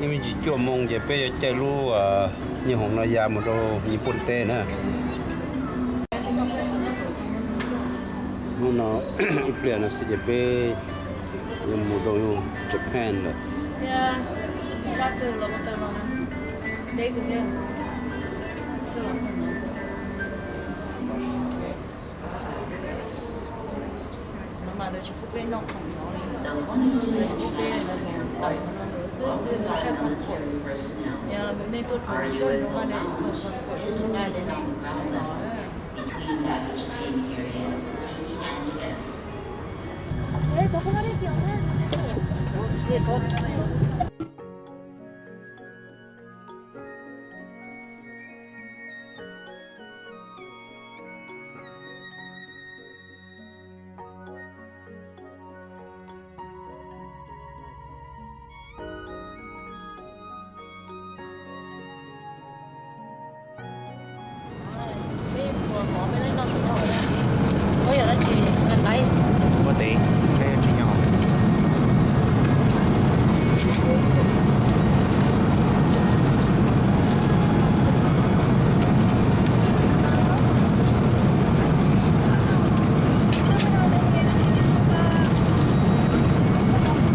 Ib me ntsis cuaj moo ces peb yuav caij lub nyuag hoom no ya mus rau Nyij Pooj teb na. Hnub no ib pliag no xwb ces peb yuav mus rau Japan lawm. Between baggage claim areas E and F. Ua tes, tsis nyob.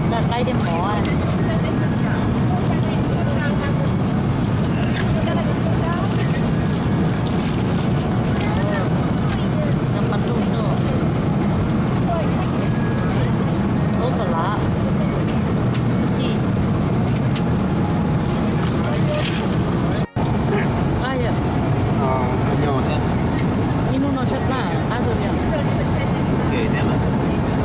Nqa qaib thiab mov. Nqa paj nroog no. Ub, xa lav, ib ci. Qab yom. Ib hnub no tshaib plab qab kawg li.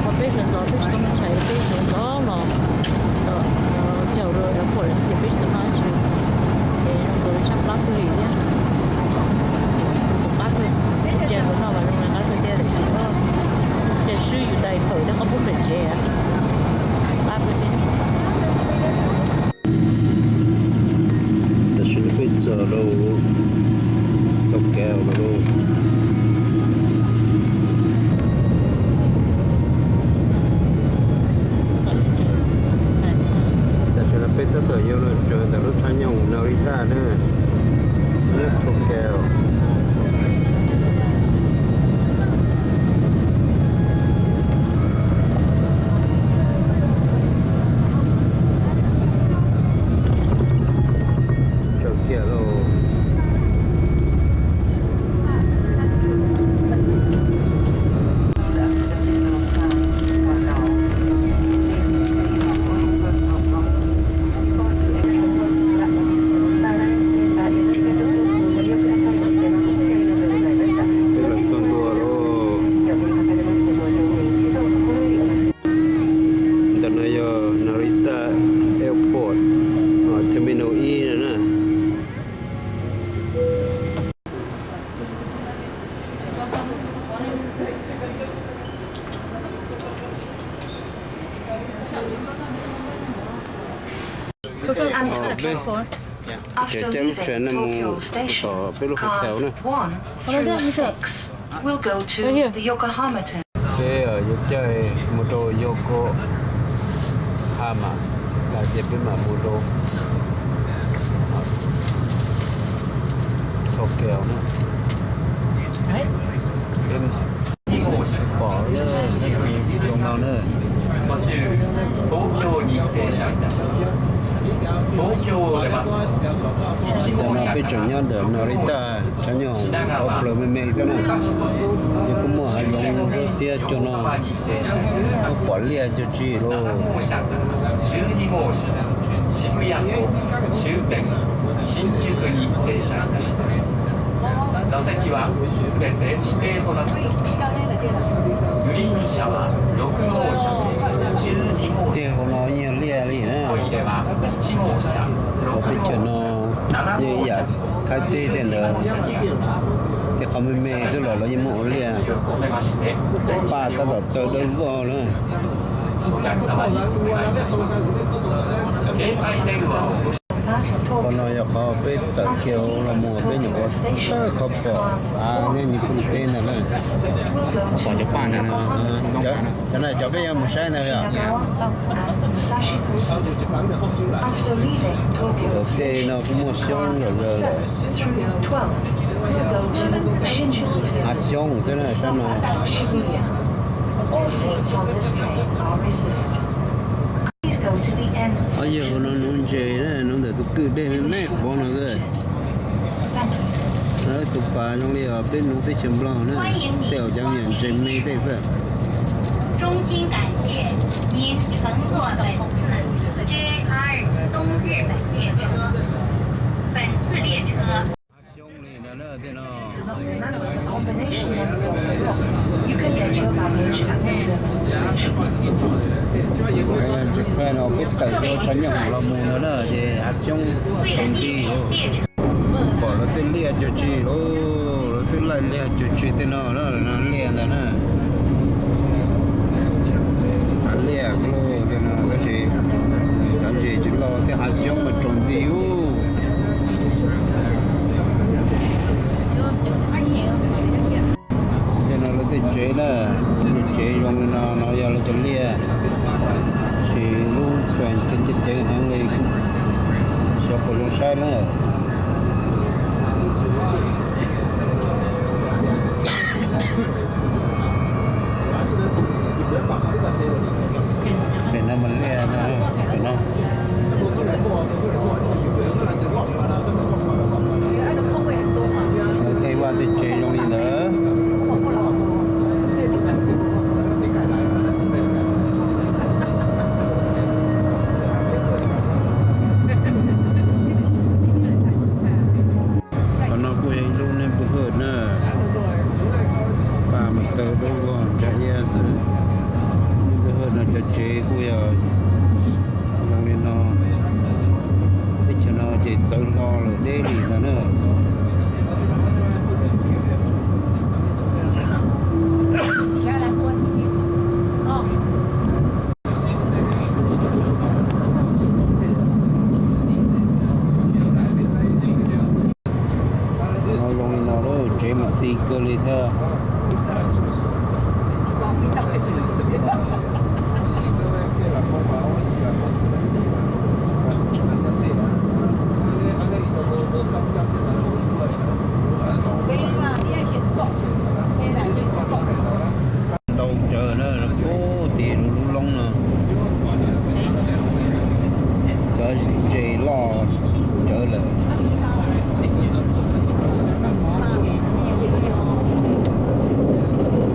Qhov peb sawv ntxov peb tsis tau muaj tshais, peb sawv ntxov los caum rau airport lawm ces peb tsis tau noj dab tsi. Ces zoo nkaus li tshaib plab kawg li thiab. Tus qab kawg, tus cia tus noj mas zoo li qab kawg thiab tiam sis cas swb yus diaper thiab qab pub pem tsev. Qab kawg thiab. Tam sim no peb txog rau Tokyo lawm lauj. Tam sim no peb tab tom yuav los tsev ntawm lub tshab nyoog Narita na, lub Tokyo. Tsaus kiag lauj. Peb los txog ntua lauj. Ntawm no yog Narita Airport, terminal ib no na. Peb cov caij lub tsheb no mus tom peb lub hotel na. Peb yuav caij mus rau Yokohama, tas ces peb mam mus rau Tokyo na. Peb pom zoo no na. Tam no peb tseem nyob ntawm Narita, tshab nyoog qhov plaws me me xwb na. Ces kuj muaj hav zoov zoo siab cuag no, pom liaj cuag tsi lauj. Tej hauv no yeej liaj li na. Hauv teb chaws no yeej ib yam Thaib teb tej ntawd, tej qhov me me xwb los lawv yeej muab ua liaj, paj tab tom taw dawb vog na. Qhov no yog qhov peb tawm kiag los mus peb nyuam qhuav tawm qhov pom av nyob Nyij Pooj teb ntag na. Pom cov paj ntag na. Cov no cov peb yuav mus saib ntag yom. After leaving Tokyo Station, no kuj muaj xyoob lawm, through twelve, we'll go to Shinjuku. Hav xyoob xwb na sab no. All seats on this train are reserved. Please go to the end station. Yog ua no nuv ntses na, nuv ntawm tus kwj dej me me qhuav no xwb. Tus pas zoo li os peb nuv teb chaws Nplog na, tej zaum cov me nyuam ntses me tej xwb. 衷心感谢您乘坐本次J R东日本列车。本次列车 Xyoob li ntawd na tej no. Japan no peb tawm ua tshav nyooj los mus ntawd na ces hav xyoob tsaus nti. Pom lawv tej liaj cuag tsi, lawv tej liaj cuag tsi tej no na, liaj ntawd na. Hav liaj xwb tej no tab sis cov ntses tsis loj thiab hav xyoob mas tsaus nti ub. Tej no lawv tej tsev na, tej tsev zoo li no, no yog lawv cov liaj, tab sis lub tsev ceev heev li, xyov puas zoo saib na. Pem no mas liaj na, pem no. Lawv tej vaj tej tsev zoo li ntawd. Qhov no kuj yog ib lub neighborhood na, paj mus taw dub vog ntsa iab xwb. Neighborhood no cov tsev kuj yog zoo li no. Teb chaws no ces txawv hlo lawm deb li ntawd na. No zoo li no lawm, tsev mas ti kawg li thiab. Ntau tsawv na, pub tim lub loob no. Cov ntses loj tsawv lawm.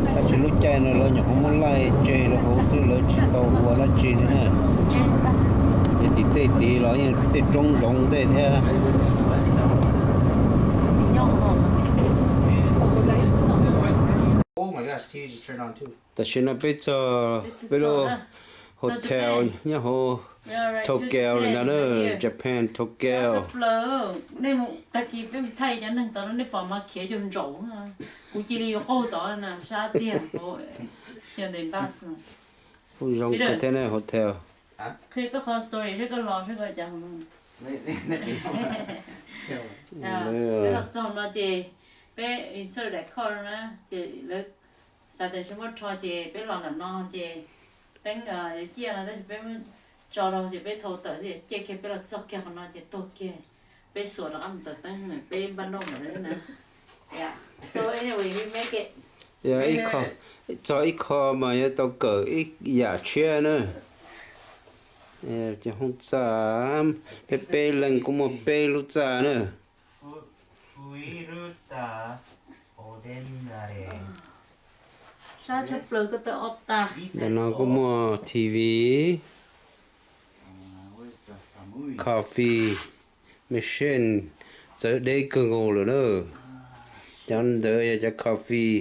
Tab sis lub caij no lawv nyuam qhuav muab laij tseg rau hauv xwb, lawv tsis tau ua dab tsi li na. Ces tim tej tid los yeej tej roob zoov tej thiab. Tam sim no peb txog peb lub hotel nyob hauv Tokyo lawm ntag na, Japan Tokyo. Nej mus tag kis peb mus thaij cov neeg tod nej pom mas khiav cuag ntsaum. Kuv cia li yuav qaug tod na, sab tiag. Kuj zoo kawg thiab ne hotel. Qhia koj qhov story seb koj los seb koj cas. Peb los txog no ces peb insert daim khoj na, ces lawv xav tias tsis muaj rho ces peb los nram no ces teeb yuav ciaj no tab sis peb tso rau ces peb thau tawm xwb ciaj kiag peb los txog kiag qhov no ces tuag kiag. Peb xuas rov qab mus taws teeb peb npaj nrauj ntawd na. So anyway, we make it. Yog ib qho, txog ib qho mas yuav tau kawm ib yam tshiab na. Ces hoob txaj, peb peb leeg kuj muaj peb lub txaj na. Sab tshaj plaws koj tawm ob tag. Ntawm no kuj muaj T V, coffee machine, txawv deb kawg nkaus lawm na. Cov ntawd yog cov coffee.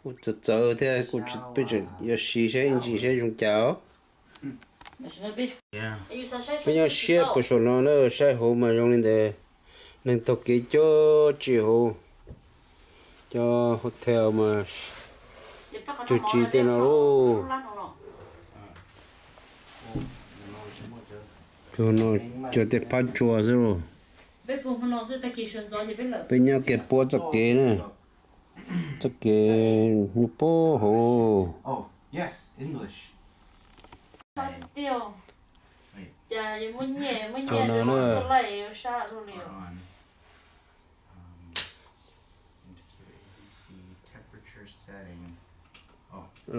Kuj txawv txawv thiab, kuj peb tseem yuav siv saib ib ntsis saib zoo cas os. Peb nyob siab puas saum no na, saib hauv mas zoo li ntawd. Neeg taug kev cuag tsi hauv. Cov hotel mas cuag tsi tej no lauj. Cuag no, cuag tej phab tsua xwb lauj. Peb nyob kiag puab txoj kev na. Txoj kev nyob puag hauv. Tiag. Cas yuav muaj nyiaj, muaj nyiaj no na. Sab luaj li.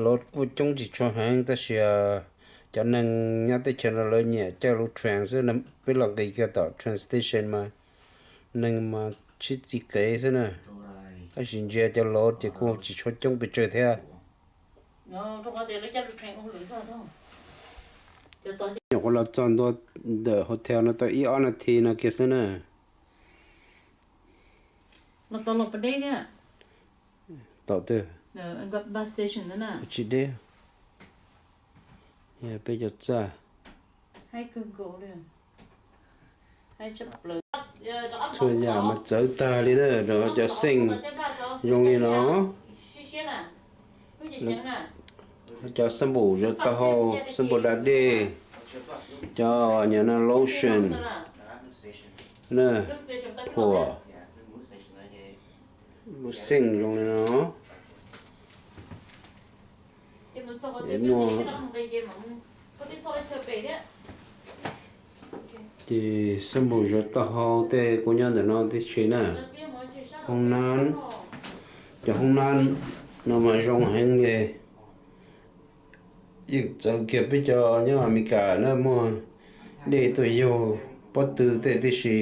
Los kuj coob tsis tshua heev tab sis cov neeg nyob teb chaws no lawv nyiam caij lub train xwb, peb los nqis kiag tom train station mas neeg mas sib txi kev xwb na. Tab sis ntsia cov los ces kuj tsis tshua coob pes tsawg thiab. Nyuam qhuav los txog ntua ntawm hotel no tau ib ob nas this no kiag xwb na. Tom twg? Tsis deb. Yog peb cov txaj. Txhua yam mas txawv tag li na, cov xeej zoo li no. Cov xab npum zov taub hau, xab npum da dej, cov nyuam no lotion na, phuam, lub xeej zoo li no. Es muaj ces xab npum zov taub hau tej kuj nyob ntawm no tib si na. Hoob nab, cov hoob nab no mas zoo heev li. Yeej txawv kiag peb cov nyob Amelikas na, muaj dej tuaj yug pob tw tej tib si.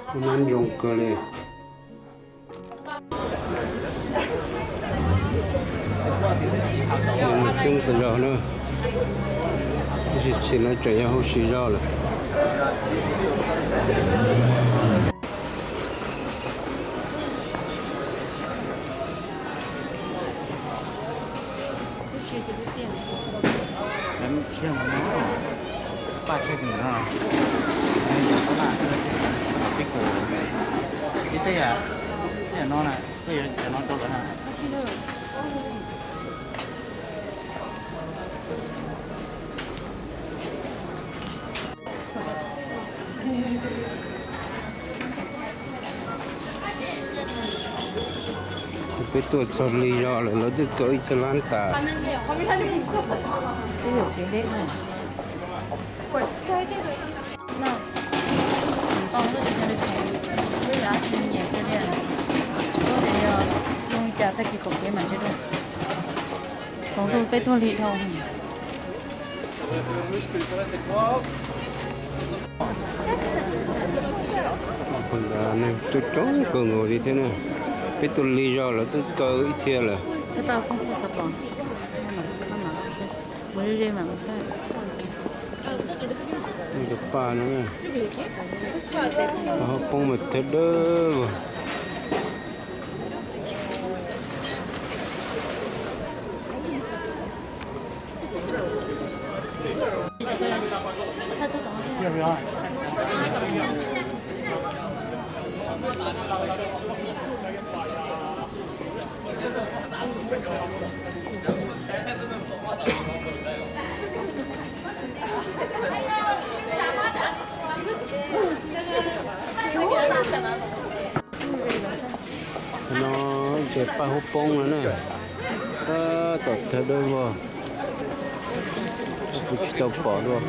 Hoob nab zoo kawg li. Coob tas zog na, tab sis tseem yog huv si zog lawm. Peb tuaj txog lig zog lawm, lawv twb kaw ib txhia lab tas. Tsaus ntuj peb tuaj lig dhau. Neeg coob coob kawg nkaus li thiab na. Peb tuaj lig zog lawv twb kaw ib txhia lawm. Cov paj no, hauv poob mas thawj dawb vog. No ces paj hauv poob no na. Tab tom thawj dawb vog, kuv tsis tau pom dua.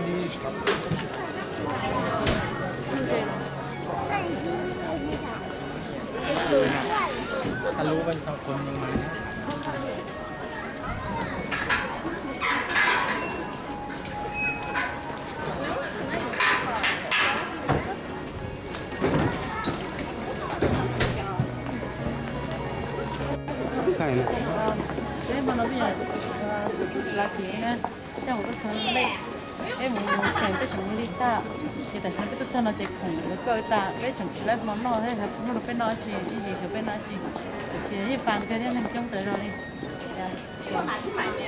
Peb hmo no peb yog xub tub txiv Lav Kiv na, tej zaum tuaj txog lej, peb mus cheem peb tseem li tag, ces tam sim no peb tuaj txog no ces khoom yuav kaw tas, peb tseem tsis tau hmo noj thiab, hnub no peb noj dab tsi, ib ntsis xyov peb noj dab tsi, tiam sis yeej fab kawg thiab neeg coob tas zog li.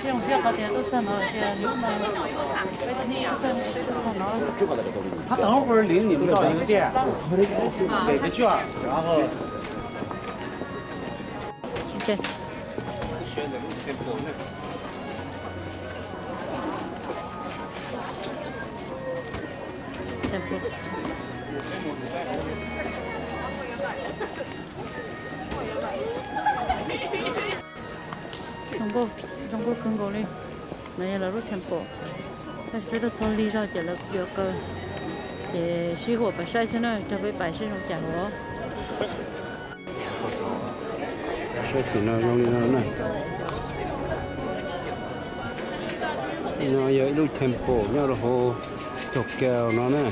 Peb zoo siab qhov tias tuaj txog no tias hnub no peb tsis tau tuaj txog no. Zoo nkauj, zoo nkauj kawg nkaus li. No yog lawv lub temple. Tab sis peb tuaj txog lig zog ces lawv yuav kaw. Ces sib huam pais saib xwb na, rau peb pais saib zoo cas os. Saib tim no zoo li no na. No yog ib lub temple nyob rau hauv Tokyo no na.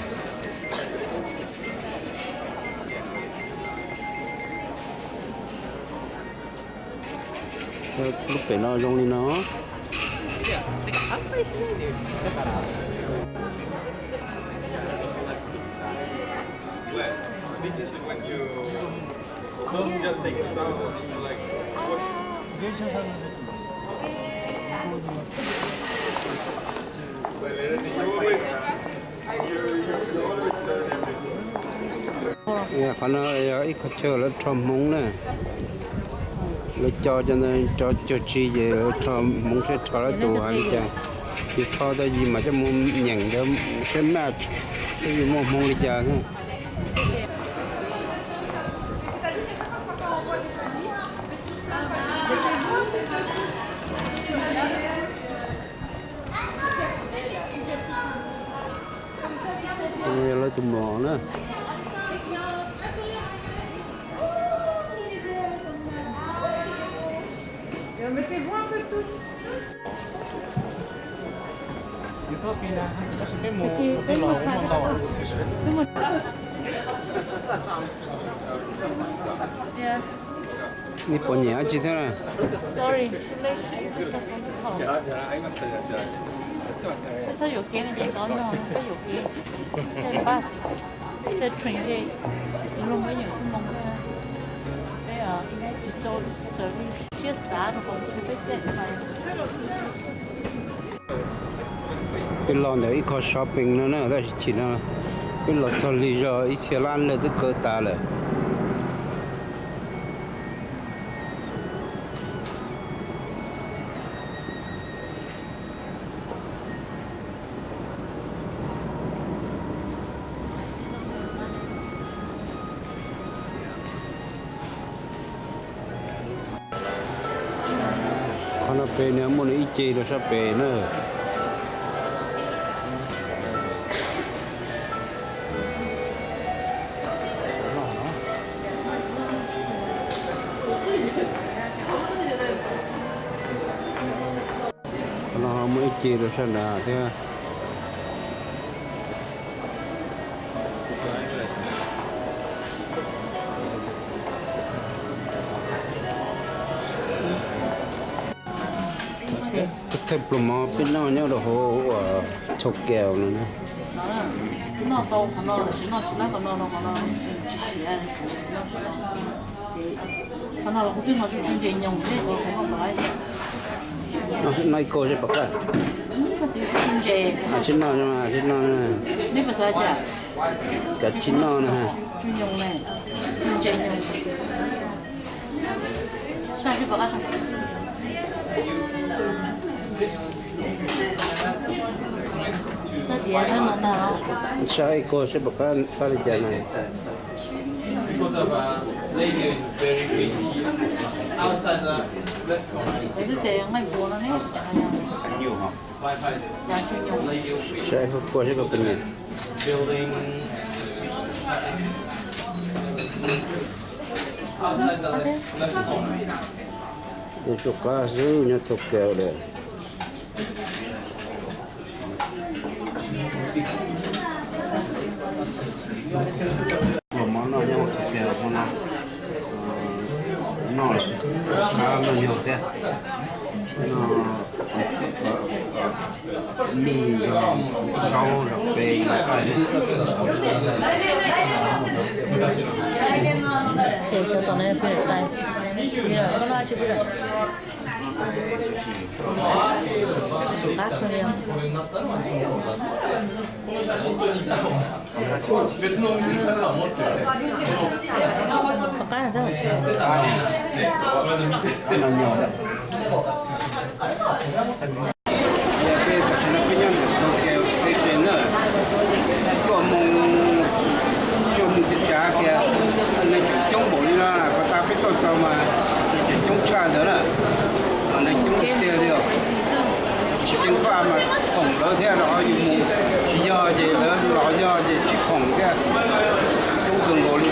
Lub pem no zoo li no. Qhov no yog ib qho chaw lawv rho hmoov na. Lawv cog cov ntawd rov cuag tsi ces lawv rho hmoov seb rho lawv tus hais li cas. Yus rho tau yus mas coj mus nyeem ntawd seb match, seb yus muaj hmoov li cas. Lawv tus mlom na. Neb puas nyiam dab tsi thiab na? Txhob yuav kev no ces kov yog peb yuav kev, tej bus, tej train, tej luag muaj ib nyuag xub moo, peb ib tsis tau raws li siab xav rau qhov peb tej. Peb los ntawm ib qho shopping no na, tab sis chim no peb los txog lig zog ib txhia lab ntawd twb kaw tas lawm. Qhov no pem no muaj nws ib ce rau sab pem na. Qhov no ho muaj ib ce rau sab nrad thiab. Tej pluas mov peb noj nyob rau hauv uas Tokyo no na. Noj ib ko seb puas qab. Tsis noj, tsis noj. Kav tsij noj na. Saib ib ko seb puas qab, qab li cas na. Saib ib ko seb puas nyiam. Tus tsum qab xwb nyob Tokyo lawm. Pluas mov noj nyob Tokyo no, noj lawm, noj nyuag thiab. Noj mis, ntaub, pes, nqaij. Peb tam sim no peb nyob ntawm Tokyo Station na, cuaj moos, cuaj moos cav cav kiag, neeg tseem coob npaum li no, puag ta peb tuaj txog mas neeg tseem coob tshaj ntawd na, neeg coob Lawv thiaj los yus mus, tsis yog ces lawv los yog ces tsis khoom thiab. Coob kawg nkaus li.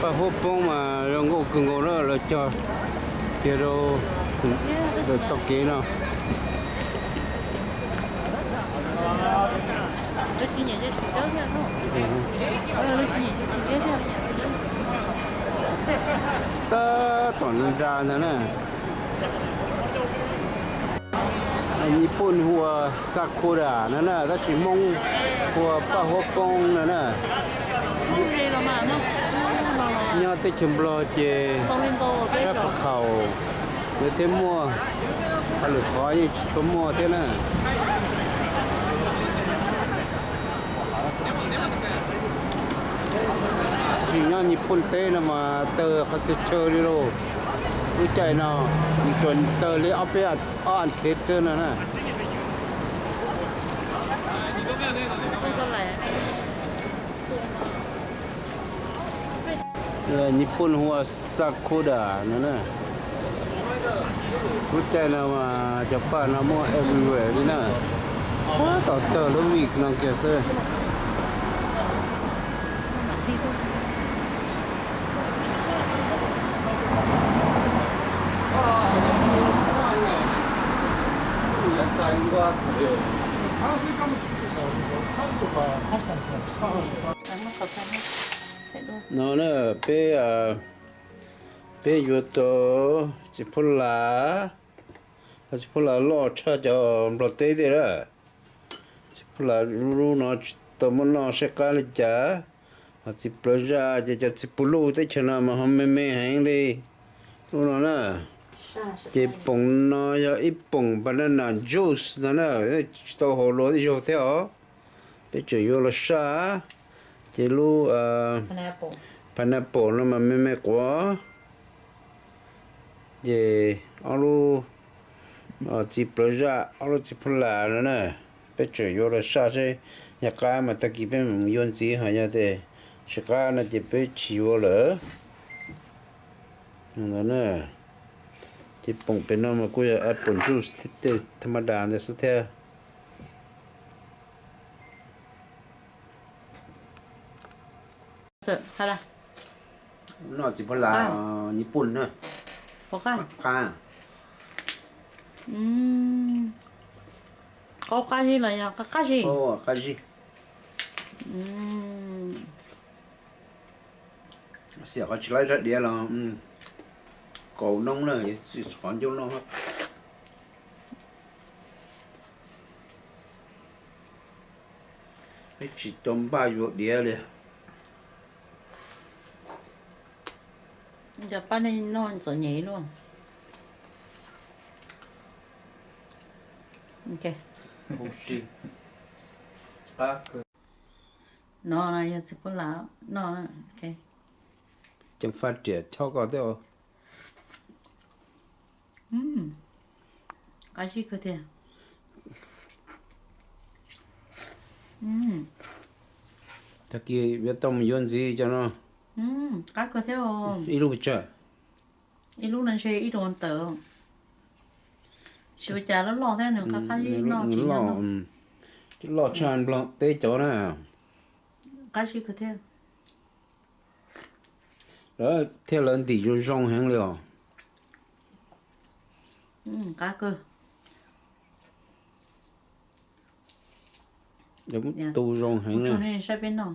Paj huab poob mas zoo nkauj kawg nkaus na, lawv cog kiag rau ntawm txoj kev no. Tab tom nra ntag na. Nyij Pooj hu ua sakura no na, tab sis Hmoob hu ua paj huab poob no na. Nyob teb chaws Nplog ces sab paj khaum lawv thiaj muaj, hauv lwm qhov yeej tsis tshua muaj thiab na. Tsis nyob Nyij Pooj teb no mas tawg qhov txhia chaw li lauj. Lub caij no nws tsuas tawg li ob peb, ob as thiv xwb no na. Nyij Pooj hu ua sakura no na. Lub caij no mas cov paj no muaj everywhere li na. Tab tom tawg lub week no kiag xwb. No na, peb, peb yuav tau txiv phuj las, txiv phuj las loj tshaj cov Nplog teb tiag lawm. Txiv phuj las lub no tsis tau muaj noj saib qab li cas. Ho txiv plawv zaj ces cov txiv pus luj teb chaws no mas ho me me heev li. Lub no na, ces poom no yog ib poom banana juice no na, tsis tau haus luag ib zaug thiab os. Peb tseem yuav los saj. Ces lub pineapple no mas me me quav. Ces ob lub txiv plawv zaj, ob lub txiv phuj las no na, peb tseem yuav los saj seb yog qab mas tag kis peb mam yuav ntxiv, ho yog tias tsis qab no ces peb tsis yuav lawm. Ces poom pem no mas kuj yog apple juice tha ma das ntawd xwb thiab. Noj txiv phuj las Nyij Pooj na. Qab, qab zib los yog qab zib? Qab zib. Xiam qhov tsis laib rab diav los kaus noob na, yuav txi qhov ncauj noj. Peb tsis tau npaj yuav diav li. Cov paj nej noj txom nyem luaj. No yog txiv phuj las no. Ceev faj riam chob koj thiab. Qab zib kawg tiag. Tag kis yuav tau mus yuav ntxiv cov no. Qab kawg thiab. Ib lub pes tsawg? Ib lub no ntshe ib rau tawm. Tsis ua cas, loj loj thiab nws qab qab zib noj tsis loj. Loj tshaj Nplog teb cov na. Qab zib kawg thiab. Lawv thiab lawv ntim zoo zoo heev li os. Qab kawg. Tu zoo heev. Saib peb noj.